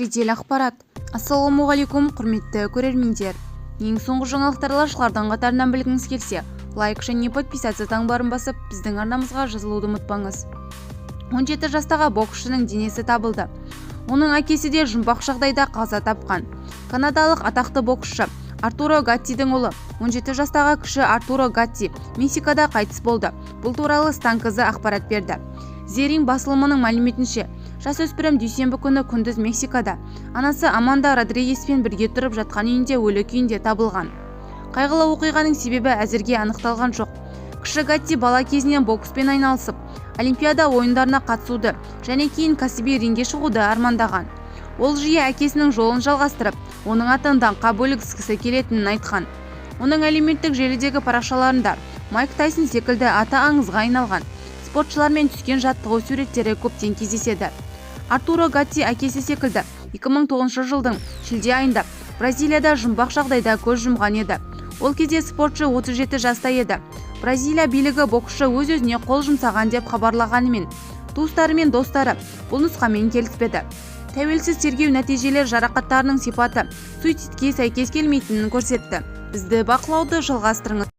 Жедел ақпарат. Ассалаумағалейкум, құрметті көрермендер! Ең соңғы жаңалықтарды алғашқылардың қатарынан білгіңіз келсе, лайк және подписаться таңбаларын басып, біздің арнамызға жазылуды ұмытпаңыз. 17 жастағы боксшының денесі табылды. Оның әкесі де жұмбақ жағдайда қаза тапқан. Канадалық атақты боксшы Артуро Гаттидің ұлы, 17 жастағы кіші Артуро Гатти Мексикада қайтыс болды. Бұл туралы Стан КЗ ақпарат берді. The Ring басылымының мәліметінше, жасөспірім дүйсенбі күні күндіз Мексикада анасы Аманда Родригеспен бірге тұрып жатқан үйінде өлі күйінде табылған. Қайғылы оқиғаның себебі әзірге анықталған жоқ. Кіші Гатти бала кезінен бокспен айналысып, Олимпиада ойындарына қатысуды және кейін кәсіби рингке шығуды армандаған. Ол жиі әкесінің жолын жалғастырып, оның атын даңққа бөлгісі келетінін айтқан. Оның әлеуметтік желідегі парақшаларында Майк Тайсон секілді аты аңызға айналған спортшылармен түскен жаттығу суреттері көптен кездеседі. Артуро Гатти әкесі секілді 2009 жылдың шілде айында Бразилияда жұмбақ жағдайда көз жұмған еді. Ол кезде спортшы 37 жаста еді. Бразилия билігі боксшы өз-өзіне қол жұмсаған деп хабарлағанымен, туыстары мен достары бұл нұсқамен келіспеді. Тәуелсіз тергеу нәтижелері жарақаттарының сипаты суицидке сәйкес келмейтінін көрсетті. Бізді бақылауды жалғастырыңыз.